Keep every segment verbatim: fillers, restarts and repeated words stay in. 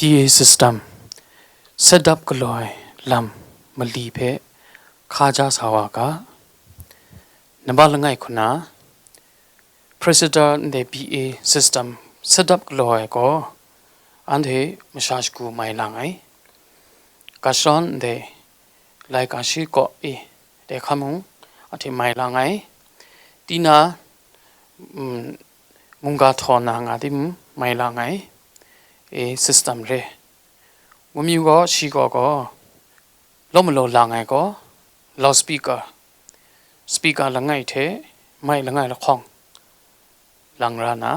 P A system set up galaw ai lam mali hpe hka ja sa wa ga. Namba langai hku na, Presbyter ndai P A system set up galaw ai gaw, anhte masha shagu mai lang ai. Gashon ndai laika shi kaw e, dai hkam mung anhte mai lang ai. Tina, mm, mungga htaw na nga tim mai lang ai, e, system re. Ngu mi gaw, shi gaw gaw, law malaw lang ai gaw, loudspeaker, speaker langai hte mai langai lahkawng lang ra na,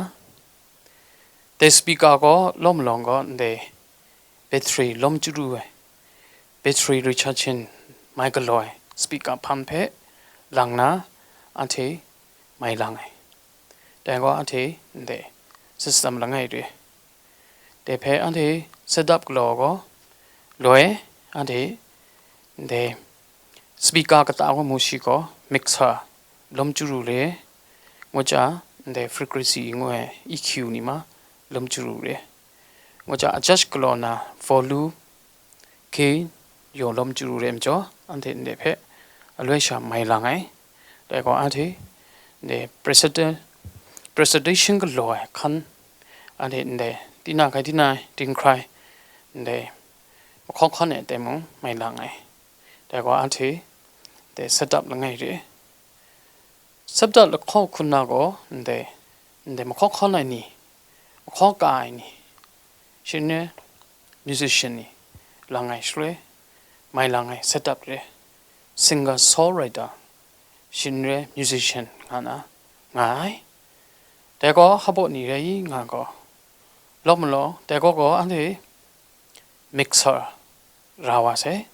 dai speaker gaw law malawng gaw ndai battery lawm chyaru ai, battery recharging mai galaw ai speaker hpang hpe lang na, anhte mai lang ai. Dai gaw anhte ndai system langai re. Dai hpe anhte set up galaw gaw, loi anhte ndai speaker kata gaw mu shi gaw mixer lawm chyaru re, ngu ja, ndai frequency ngu ai E Q ni ma lawm chyaru re, ngu ja, adjust galaw na volume, gain yaw lawm chyaru re majaw, anhte ndai hpe aloi sha mai lang ai. Dai gaw anhte ndai president, presentation galaw ai hkan, anhte ndai tina hkai tina ai, ting hkrai, ndai mahkaw hkan ai aten mung mai lang ai. Dai gaw anhte ndai set up langai re. Set up lahkawng hku na gaw, ndai, ndai mahkaw hkan ai ni, mahkaw ka ai ni, shing n re musician ni lang ai shaloi, mai lang ai set up re. Singer songwriter, shing n re musician nga na nga ai. Dai gaw hpaw ni rai i nga gaw, law malaw, dai gaw gaw anhte mixer ra wa sai.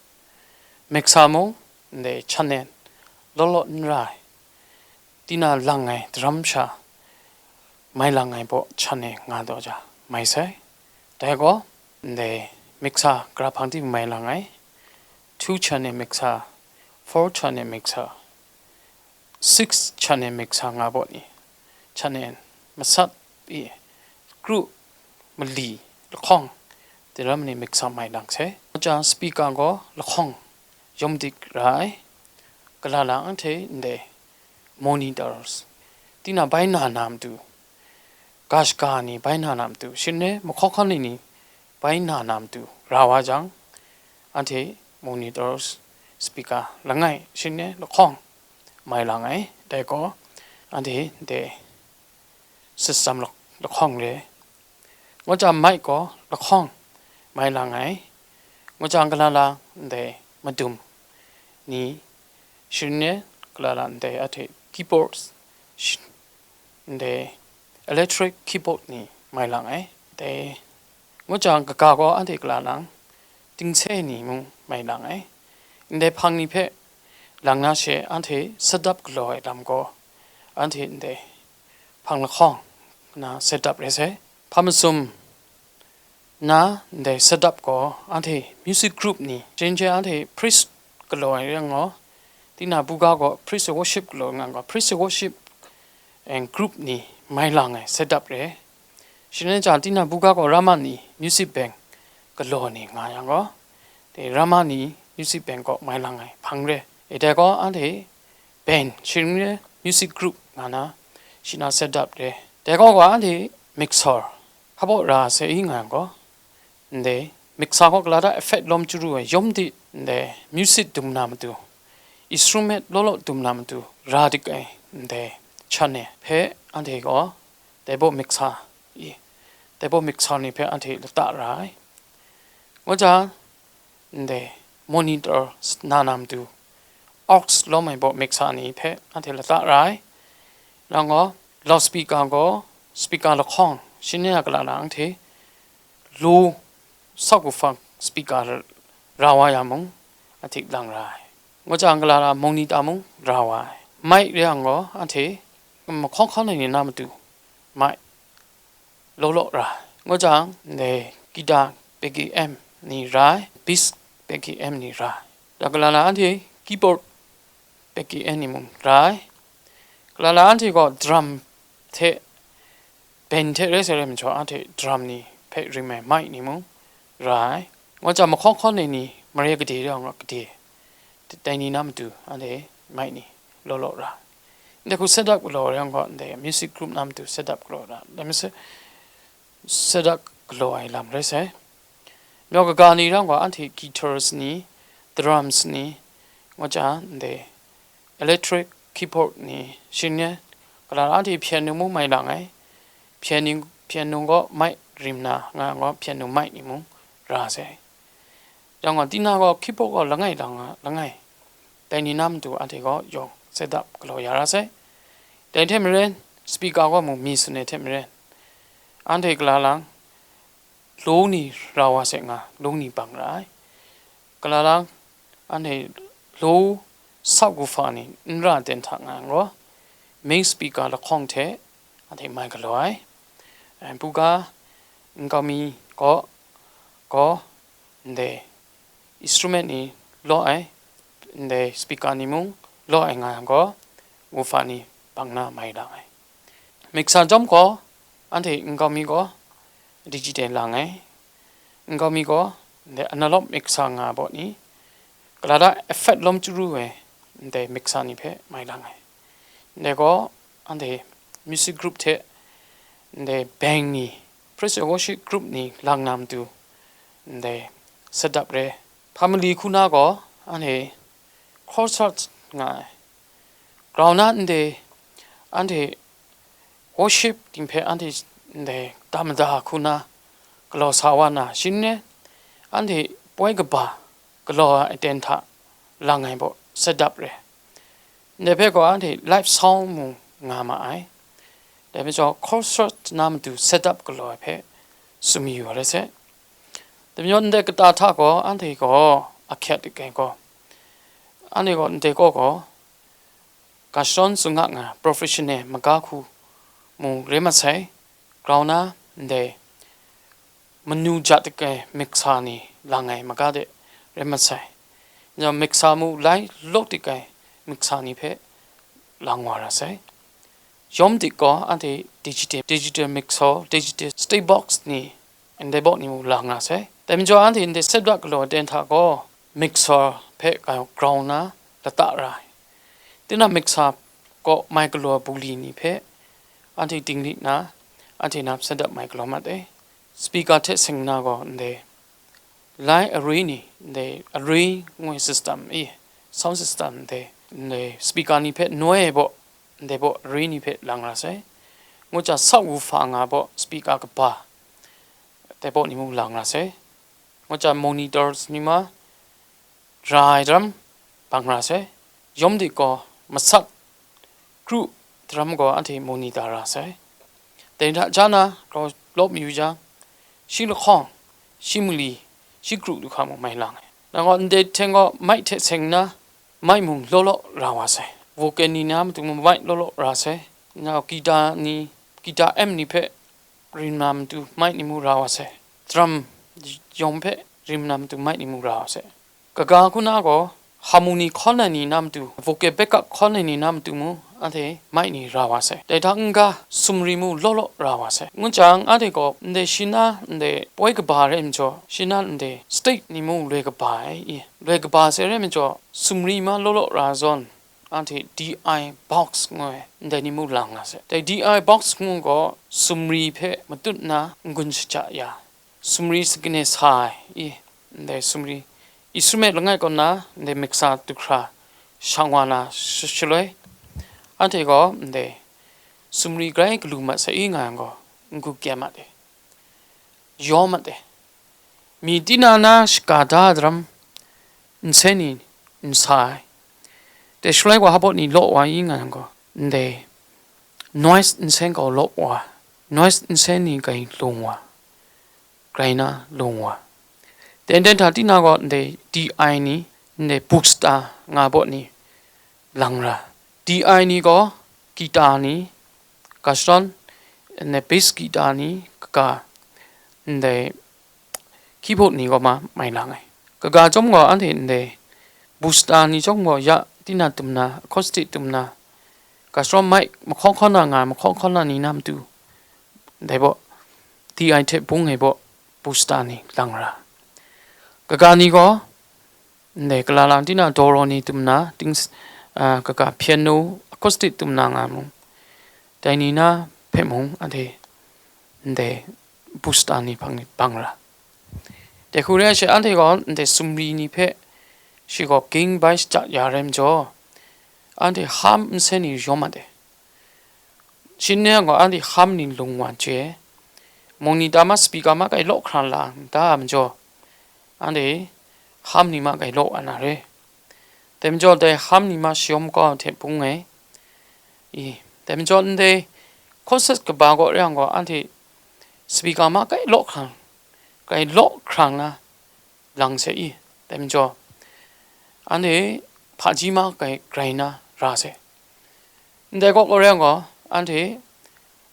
Mixer mung ndai channel law law n ra ai, tina lang ai daram sha mai lang ai baw channel nga taw ja mai sai. Dai gaw ndai mixer gara hpang tim mai lang ai, two channel mixer, four channel mixer, six channel mixer nga baw ni, channel masat i, group mali lahkawng, daram ni mixer mai lang sai. Ngu ja speaker gaw lahkawng yawm dik ra ai. Gala lang anhte ndai monitors, tina bai na na matu, ga shaga ni bai na na matu, shing n re mahkaw hkan ni ni bai na na matu ra wa jang, anhte monitors, speaker langai, shing n re lahkawng mai lang ai. Dai gaw anhte ndai system lak-, lahkawng re. Ngu ja mic gaw lahkawng mai lang ai. Ngu ja gala lang ndai madum ni, shing n re gala lang ndai anhte keyboards, sh-, ndai electric keyboard ni mai lang ai. Dai ngu ja kaga gaw anhte gala lang dingse ni mung mai lang ai. Ndai hpang ni hpe lang na she anhte set up galaw ai lam gaw, anhte ndai hpang lahkawng na set up rai sai. Hpa masum na ndai set up gaw anhte music group ni, shing n re anhte praise galaw ai rai yang gaw, tina buga gaw praise and worship galaw nga gaw, praise and worship and group ni mai lang ai set up re. Shing n re jang tina buga gaw Ramani music band galaw ni nga yang gaw, dai Ramani music band gaw mai lang ai hpang re. E dai gaw anhte band, shing n re music group nga na, shi na set up re. Dai gaw gaw anhte mixer hpaw ra sai i nga yang gaw, ndai mixer gaw gala da effect lawm chyaru ai, yawm di ndai music dum na matu, instrument law law dum na matu ra dik ai ndai channel hpe anhte gaw dai baw mixer i, dai baw mixer ni hpe anhte lata ra ai. Ngu ja, ndai monitor na na matu, aux lawm ai baw mixer ni hpe anhte lata ra ai. Nang gaw loudspeaker gaw speaker lahkawng, shing n re a gala lang anhte lu sau kufang speaker ra wa ya mung, anhte lang ra ai. Ngu ja gala lang monitor mung ra wa ai. Mic re yang gaw anhte mahkaw hkan ai ni na matu, mic law law ra ai. Ngu jang, ndai guitar pegi amp ni ra ai, bass pegi amp ni ra ai. Da gala lang anhte keyboard pegi amp ni mung ra ai. Gala lang anhte gaw drum hte band hte rai sai rai majaw, anhte drum ni hpe rim ai mic ni mung ra ai. Ngut jang mahkaw hkawn ai ni, mare gade rai nga gade, dai ni na matu anhte mic ni law law ra ai. Ndai hku set up galaw ai yang gaw, ndai music group na matu set up galaw ra ai. Dai mi se, set up galaw ai lam rai sai. Majaw kaga ni rai nga gaw, anhte guitars ni, drums ni, ngut jang ndai electric keyboard ni, shing ni, kalang anhte piano mung mai lang ai. Piano, piano gaw mic rim na nga gaw, piano mic ni mung ra sai. Yang gaw, tinang gaw keyboard gaw langai lang nga, langai. Dai ni na matu anhte gaw yawng set up galaw ya ra sai. Dai hte maren, speaker gaw mung mi sun ai hte maren, anhte kalang lang, law ni ra wa sai nga, law ni bang ra ai. Kalang lang, anhte law sau gu fa ni n ra ten hta nga yang gaw, main speaker lahkawng hte anhte mai galaw ai. Ai, buga, nkau mi gaw, gaw, ndai instrument ni law ai, ndai speaker ni mung law ai nga yang gaw, gu fa ni bang na mai lang ai. Mixer chyawm gaw, anhte nkau mi gaw digital lang ai, nkau mi gaw ndai analog mixer nga baw ni, kalada effect lawm chyaru ai ndai mixer ni hpe mai lang ai. Ndai gaw anhte music group hte ndai band ni, praise and worship group ni lang na matu ndai set up re. Family hku na gaw anhte crossroads nga ai. Grau na ndai anhte worship ting hpe anhte ndai da mada hku na galaw sa wa na, shing ni, anhte poi kaba galaw ai aten hta lang ai baw set up re. Ndai hpe gaw anhte live sound mung nga ma ai. Dai majaw crossroads na matu set up galaw ai hpe tsun mayu wa rai sai. Dai majaw ndai kata hta gaw anhte gaw ahkyet ai gaw, anhte gaw ndai kaw gaw, ga shadawn tsun nga nga professional maga hku mung rai mat sai. Grau na ndai manu ja tik ai mixer ni lang ai maga de rai mat sai. Nang mixer mu lai lawk tik ai mixer ni hpe lang wa ra sai. Yawm dik gaw anhte digital, digital mixer, digital stage box ni, ndai baw ni mu lang ra sai. Dai majaw anhte ndai set up galaw ai aten hta gaw mixer hpe grau na lata ra ai. Tinang mixer kaw mai galaw ai bungli ni hpe anhte dinglik na, anhte na set up mai galaw mat ai. Speaker hte seng na gaw ndai line array ni, ndai array ngu ai system e, sound system ndai, ndai speaker ni hpe noi ai baw, ndai baw array ni hpe lang ra sai. Ngut jang sau wu fa nga baw speaker kaba, dai baw ni mung lang ra sai. Ngut jang monitors ni ma ra ai daram bang ra sai. Yawm dik gaw masat kru daram gaw anhte monitor ra sai. Dai hta ja na grau lawp mayu jang, shi lahkawng, shi mali, shi kru du hka mung mai lang ai. Nang gaw ndai hteng gaw mic hte seng nna, mic mung law law ra wa sai. Vocal ni na matu mung mic law law ra sai. Nang gaw guitar ni, guitar amp ni hpe rim na matu mic ni mu ra wa sai. Drum yawng hpe rim na matu mic ni mu ra wa sai. Kaga hku na gaw, harmony hkawn ai ni na matu, vocal backup hkawn ai ni na matu mu, anhte mic ni ra wa sai. Dai hta n-ga, sumri mu law law ra wa sai. Ngut jang, anhte gaw ndai shi na ndai poi kaba rai majaw, shi na ndai stage ni mu loi kaba ai i. Loi kaba sai rai majaw, sumri ma law law ra zawn, anhte D I box ngu ai ndai ni mu lang nga sai. Dai D I box ngu gaw, sumri hpe matut nna n-gun shaja ya, sumri sakane sa ai i, ndai sumri instrument langai kaw na ndai mixer du hkra shang wa na sh-, shaloi, anhte gaw ndai sumri grai galu mat sai i nga yang gaw, n-gu kya mat ai, yaw mat ai. Mi tina na shaga da daram nsen ni n sa ai. Dai shaloi wa hpa ni law wa i nga yang gaw, ndai noise nsen kau law wa, noise nsen ni grai lung wa, grai na lung wa. Dai ndai hta tina gaw ndai D I ni, ndai booster nga baw ni lang ra. D I ni gaw guitar ni, ga shadawn, ndai bass guitar ni kaga, ndai keyboard ni gaw ma mai lang ai. Kaga chyawm gaw anhte ndai booster ni chyawm gaw ya tina tum na, acoustic tum na, ga shadawn mic mahkaw hkawn na nga ai, mahkaw hkawn na ni na matu, ndai baw D I hte bung ai baw booster ni lang ra. Kaga ni gaw, ndai kalalang tina doro ni tum na, ting, a, kaga piano, acoustic tum na nga mung, dai ni na hpe mung, anhte ndai booster ni hpang ni bang ra. Dai hku rai she, anhte gaw ndai sumri ni hpe shi gaw ging bai shajat ya rai majaw, anhte ham nsen ni yawm mat ai. Shin ne gaw anhte ham ni lung wa chye, monitor ma, speaker ma kai law hkra la da majaw, anhte ham ni ma kai law wa na re. Dai majaw, dai ham ni ma shayawm kau hte bung ai. I, dai majaw, ndai concert kaba gaw rai yang gaw, anhte speaker ma kai law hkrang, kai law hkrang na lang se i. Dai majaw, anhte hpaji ma kai grai na ra se. Ndai gaw rai yang gaw, anhte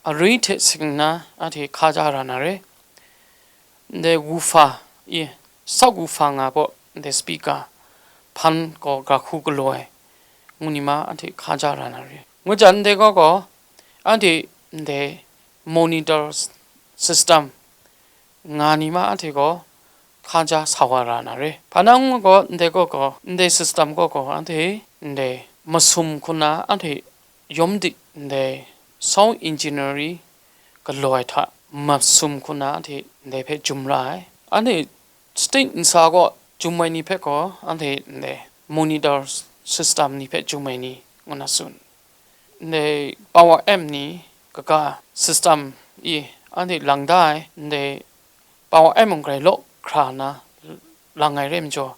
arui hte seng nna anhte hkaja ra na re. Ndai woofer i, subwoofer nga baw, ndai speaker hpan gaw ga hku galaw ai, ngu ni ma anhte hkaja ra na re. Ngu jan ndai gaw gaw, anhte ndai monitor system nga ni ma anhte gaw hkaja sa wa ra na re. Hpa na ngu gaw, ndai gaw gaw, ndai system gaw gaw, anhte ndai masum hku na anhte yawm dik ndai sound engineering galaw ai hta masum hku na anhte ndai hpe jum ra ai. Anhte state nsa gaw jum ai ni hpe gaw, anhte ndai monitor system ni hpe jum ai ni ngu na tsun. Ndai power amp ni kaga system i anhte lang da ai, ndai power amp mung grai law hkra na lang ai re majaw,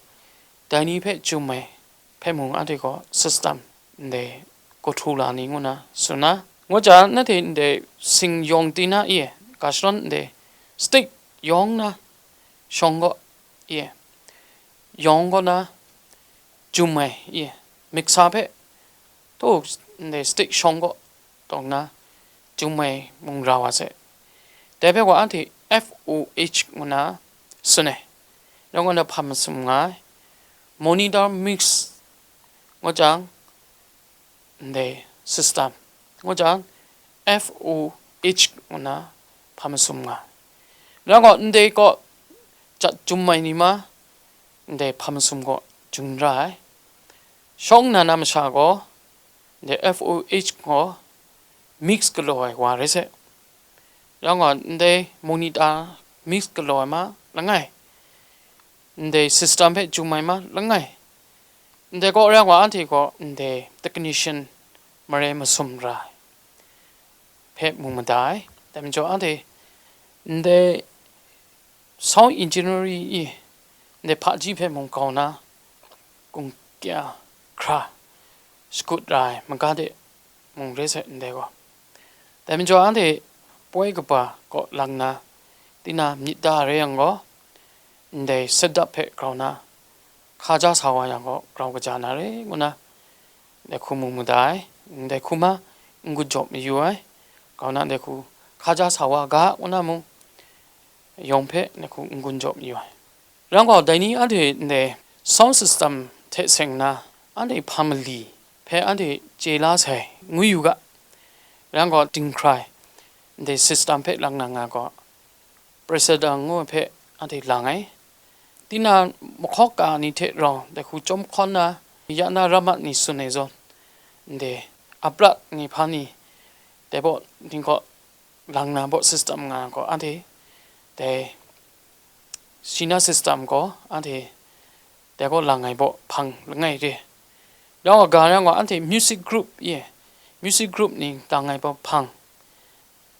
dai ni hpe jum ai hpe mung anhte gaw system ndai kahtu la ni ngu na tsun na. Ngu jang, nanhte ndai sing yawng tina i, ga shadawn ndai state yawng na shawng gaw i, yawng gaw na jum ai i, mixer hpe, to, ndai state shawng gaw tawng na jum ai mung ra wa se. Dai hpe gaw anhte F O H ngu na tsun ai. Yawng gaw na hpa masum nga ai. Monitor mix ngu jang, ndai system ngu jang, F O H ngu na hpa masum nga ai. Rai gaw, ndai gaw jat jum ai ni ma, ndai hpa masum gaw jum ra ai. Shawng nnan na masha gaw, ndai F O H gaw mix galaw ai wa rai se. Rai gaw, ndai monitor mix galaw ai ma langai, ndai system hpe jum ai ma langai, ndai gaw rai gaw, anhte gaw ndai technician marai masum ra ai hpe mu mada ai. Dai majaw, anhte ndai sound engineering i ndai hpaji hpe mung kau na, gun kya hkra shakut ra ai maga de mung re sai ndai gaw. Dai majaw, anhte poi kaba kaw lang na, tina myit da re yang gaw, ndai set up hpe grau na hkaja sa wa yang gaw, grau kaja na re ngu na, ndai hku mu mada ai. Ndai hku ma n-gun jaw mayu ai, grau na ndai hku hkaja sa wa ga ngu na mung, yawng hpe ndai hku n-gun jaw mayu ai. Rai gaw, dai ni anhte ndai sound system hte seng nna, anhte hpa mali hpe anhte chye la sai, ngu yu ga. Rai gaw, dinghkrai ndai system hpe lang na nga gaw, president ngu ai hpe anhte lang ai. Tinang mahkawk ka ni hte rau dai hku chyawm hkawn na, ya na ramat ni tsun ai zawn, ndai aprat ni hpa ni, dai baw ni gaw lang na baw system nga gaw, anhte dai China system gaw anhte dai gaw lang ai baw hpang langai re. Yawng a ga yang gaw, anhte music group ye, music group ni lang ai baw hpang.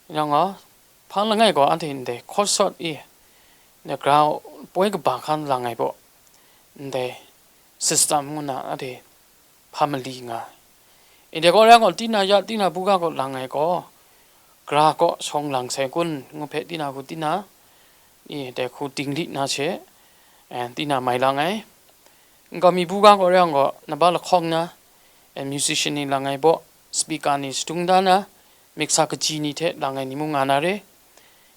Yawng a hpang langai gaw, anhte ndai concert ye, ndai grau poi kaba hkan lang ai baw, ndai system ngu na anhte hpa mali nga ai. Ndai gaw rai gaw, tina ya, tina buga gaw lang ai gaw, gra kaw shawng lang sai kun ngu hpe, tina hku tina, i, dai hku dingli na she, eh, tina mai lang ai. Nkau mi buga gaw rai yang gaw, naba lahkawng na, eh, musician ni lang ai baw, speaker ni shadung da na, mixer kaji ni hte lang ai ni mung nga na re.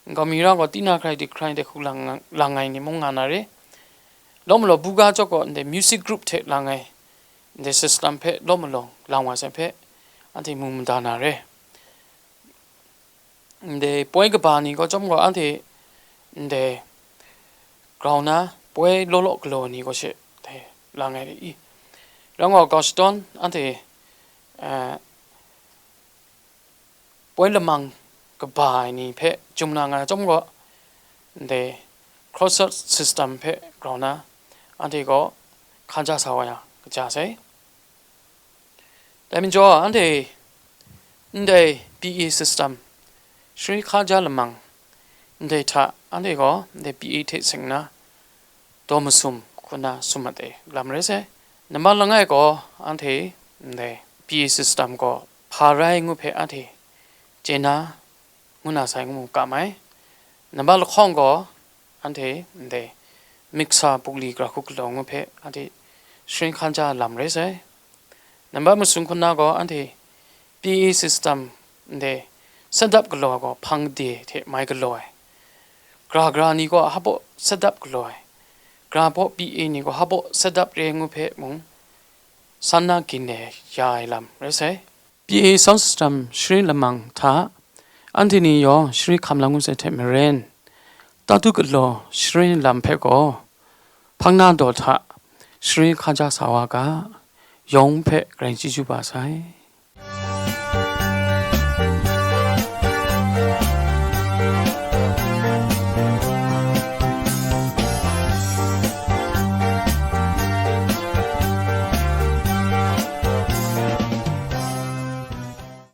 Nkau mi ra gaw, tina hkrai di hkrai dai hku lang, lang ai ni mung nga na re. Law malaw buga chyawk gaw, ndai music group hte lang ai, ndai system hpe law malaw lang wa sai hpe, anhte mu mada na re. Ndai poi kaba ni gaw chyawm gaw, anhte ndai grau na, poi law law galaw ni kaw she dai lang ai i. Rang wa Goshton anhte, eh, poi lamang kaba ai ni hpe jum na nga ai chyawm gaw, ndai crossword system hpe grau na anhte gaw hkan ja sa wa ya kaja sai. Dai majaw, anhte ndai P E system, shari hkan ja lamang, ndai hta anhte gaw ndai P E hte seng na daw masum hku na sum mat ai lam rai sai. Nambat langai gaw anhte ndai P E system gaw hpa rai ngu hpe anhte chye na ngu na sai ngu mu kam ai. Nambat lahkawng gaw anhte ndai miksa bukli gra hku galaw ngu hpe anhte shari hkan ja lam rai sai. Nambat masum hku na gaw anhte P E system ndai set up galaw ai gaw hpang de hte mai galaw ai, gra gra ni gaw hpaw set up galaw ai, gra baw P E ni gaw hpaw set up re ngu hpe mung san na gin e ya ai lam rai sai. P A sound system shari lamang hta anhte ni yawng shari hkam la ngu sai hte maren, tatu galaw shari lam hpe gaw hpang na daw hta shari hkan ja sa wa ga, yawng hpe grai chyeju ba sai.